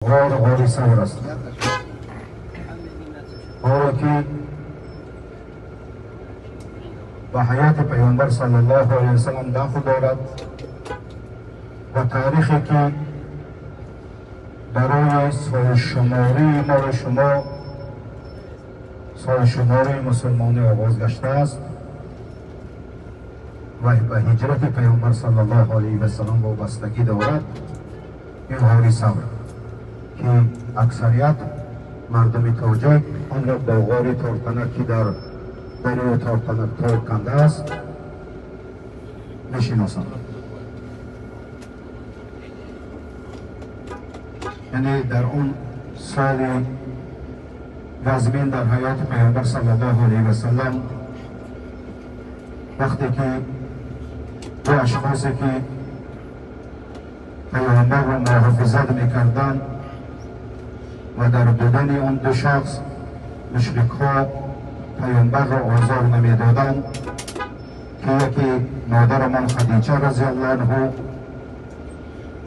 Ғор ғори Савр аст. Ғоре ки ба ҳаёти Паёмбар саллаллоҳу алайҳи васаллам дахл дорад ва таърихе ки барои солшумории мо ва шумо, солшумории мусулмонӣ оғоз гаштааст ва ба ҳиҷрати Паёмбар саллаллоҳу алайҳи васаллам вобастагӣ дорад, ин ғори Савр ки аксарият мардуми тоҷик онро бо ғори Тортанак, ки дар дарёи Тортанак тор кандааст, мешиносанд. Яъне дар он соли вазмин дар ҳаёти Паёмбар саллаллоҳу алайҳи васаллам, вақте ки ду ашхосе ки Паёмбарро муҳофизат мекарданд ва дар будани он ду шахс мушрикҳо Паёмбарро озор намедоданд, ки яке модарамон Хадича разиаллоҳу анҳу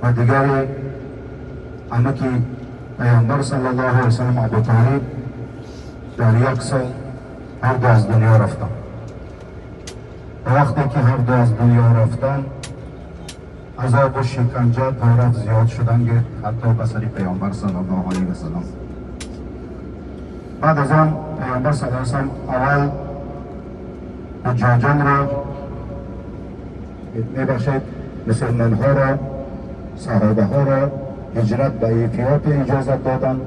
ва дигаре амаки Паёмбар саллаллоҳу алайҳи васаллам Абу Толиб, дар як сол ҳар ду аз дунё рафтанд. Ва вақте ки ҳар ду аз дунё рафтанд, азобу шиканҷа то рафт зиёд шуданд, ҳатто ба сари Паёмбар саллаллоҳу алайҳи васаллам. Баъд аз он Паёмбар саллаллоҳу алайҳи васаллам аввал ҳуҷҷоҷонро, мебахшед, мусулмонҳоро, саҳобаҳоро ҳиҷрат ба Эфиопия иҷозат доданд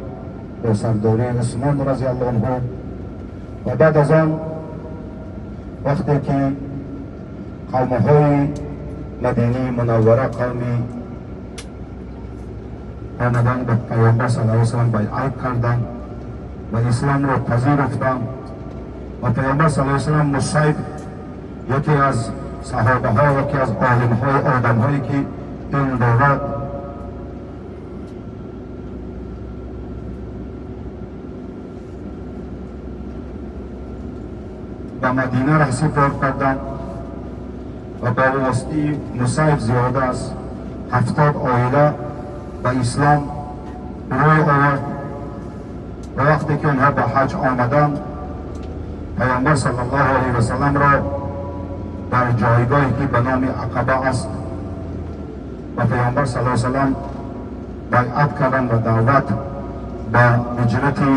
бо сардории Усмон разиаллоҳу анҳу. Ва баъд аз он вақте ки қавмҳои Мадинаи Мунаввара қавми омадан ба Паёмбар саллаллоҳу алайҳи васаллам байъат карданд ва исломро пазируфтанд ва Паёмбар саллаллоҳу алайҳи васаллам Мусайб, яке аз саҳобаҳо, яке аз олимҳои одамҳое ки илм дорад, ба Мадина раҳсипор карданд ва ба воситаи Мусайб зиёда аз 70 оила ба ислом рӯй овард. Ва вақте ки онҳо ба ҳаҷ омаданд, Паёмбар саллаллоҳу алайҳи васалламро дар ҷойгоҳе ки ба номи Ақаба аст ба Паёмбар саллаллоҳу алайҳи васаллам байъат карданд ва даъват ба ҳиҷрати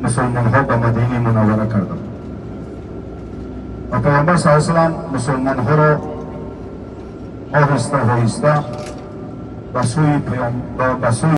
мусулмонҳо ба Мадинаи Мунаввара карданд. Ва Паёмбар саллаллоҳу алайҳи васаллам мусулмонҳоро оҳиста оҳиста ба сӯи